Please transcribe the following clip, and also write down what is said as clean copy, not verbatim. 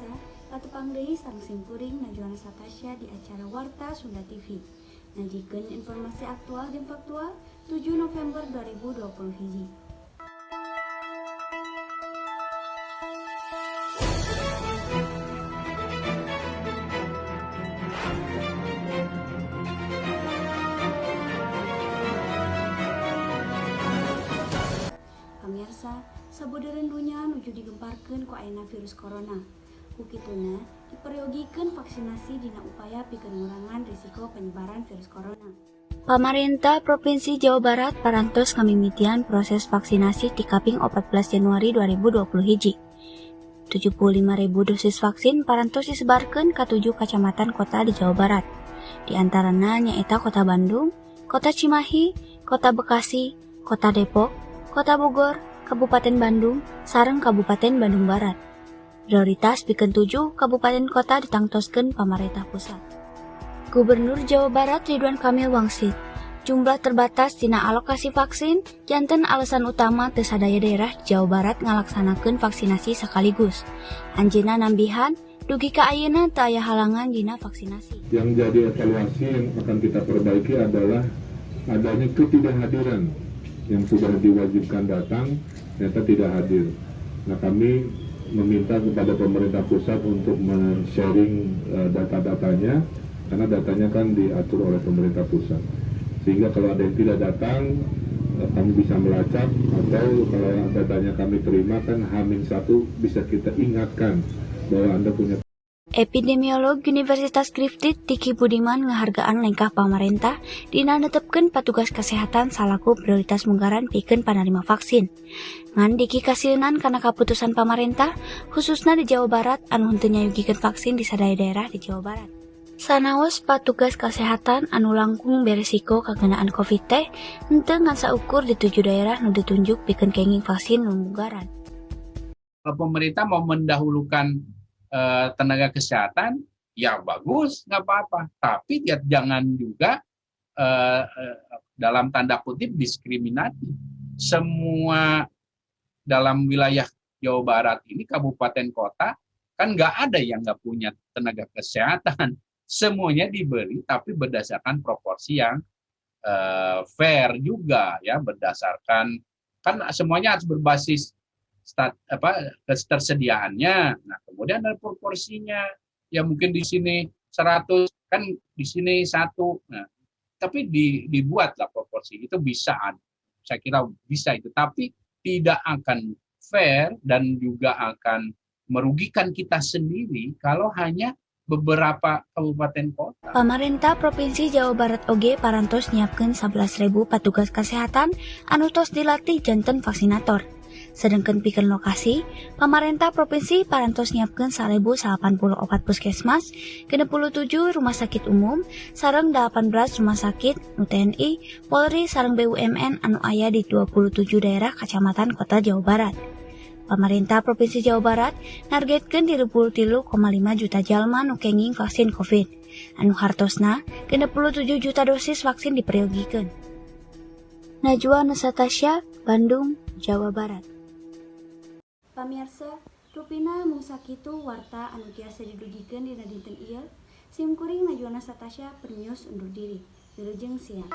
Pamirsa, patepang deui sareng simkuring Najwa Nasatasya di acara Warta Sunda TV. Ngajikeun informasi aktual jeung faktual 7 November 2020 hiji. Pamirsa, sabudeureun dunya nuju digemparkeun ku ayana virus corona. Ku kituna diperyogikeun vaksinasi dina upaya pikeun ngurangan risiko penyebaran virus corona. Pamarentah Provinsi Jawa Barat parantos ngamimitian proses vaksinasi ti kaping 14 Januari 2020 hiji. 75.000 dosis vaksin parantos disebarkeun ka 7 kacamatan kota di Jawa Barat. Di antarana nyaeta Kota Bandung, Kota Cimahi, Kota Bekasi, Kota Depok, Kota Bogor, Kabupaten Bandung, sareng Kabupaten Bandung Barat. Prioritas pikeun 7 kabupaten kota ditangtoskeun pamarentah pusat. Gubernur Jawa Barat Ridwan Kamil wangsit, jumlah terbatas tina alokasi vaksin janten alasan utama teu sadaya daerah Jawa Barat ngalaksanakeun vaksinasi sekaligus. Anjeunna nambihan, dugi ka ayeuna teu aya halangan dina vaksinasi. Yang jadi evaluasi yang akan kita perbaiki adalah adanya ketidakhadiran yang sudah diwajibkan datang, ternyata tidak hadir. Nah, kami meminta kepada pemerintah pusat untuk men-sharing data-datanya, karena datanya kan diatur oleh pemerintah pusat. Sehingga kalau ada yang tidak datang, kami bisa melacak, atau kalau datanya kami terima kan H-1 bisa kita ingatkan bahwa Anda punya. Epidemiolog Universitas Griffith Diki Budiman ngahargaan lengkah pamarentah dina netepkeun patugas kesehatan salaku prioritas munggaran pikeun panarima vaksin. Ngan Diki kasieunan kana kaputusan pamarentah khususna di Jawa Barat anu henteu nyayogikeun vaksin di sadaya daerah di Jawa Barat. Sanaos patugas kesehatan anu langkung beresiko kagenaan COVID teh henteu ngan saukur di 7 daerah nu ditunjuk pikeun kenging vaksin nu munggaran. Kalau pemerintah mau mendahulukan tenaga kesehatan, ya bagus, nggak apa-apa. Tapi ya jangan juga dalam tanda kutip diskriminatif. Semua dalam wilayah Jawa Barat ini, kabupaten kota, kan nggak ada yang nggak punya tenaga kesehatan. Semuanya diberi, tapi berdasarkan proporsi yang fair juga, ya, berdasarkan, kan semuanya harus berbasis ketersediaannya. Nah, kemudian ada proporsinya. Ya mungkin di sini 100, kan di sini 1. Nah, tapi dibuatlah proporsi itu bisa, saya kira bisa itu, tapi tidak akan fair dan juga akan merugikan kita sendiri kalau hanya beberapa kabupaten kota. Pamarentah Provinsi Jawa Barat oge parantos nyiapkeun 11.000 patugas kesehatan anu tos dilatih janten vaksinator. Sedangkan pikeun lokasi, pamarentah provinsi parantos nyiapkeun 1.084 puskesmas, 67 rumah sakit umum, sareng 18 rumah sakit nu TNI, Polri sareng BUMN anu aya di 27 daerah kacamatan kota Jawa Barat. Pamarentah Provinsi Jawa Barat nargetkeun 33,5 juta jalma nu kenging vaksin COVID. Anu hartosna 67 juta dosis vaksin diperyogikeun. Najwa Nasatasya, Bandung, Jawa Barat. Pamirsa, rupina mung sakitu warta anu tiasa didugikeun dina dinten ieu. Sim kuring Najwa Nasatasya permios undur diri. Wilujeng siang.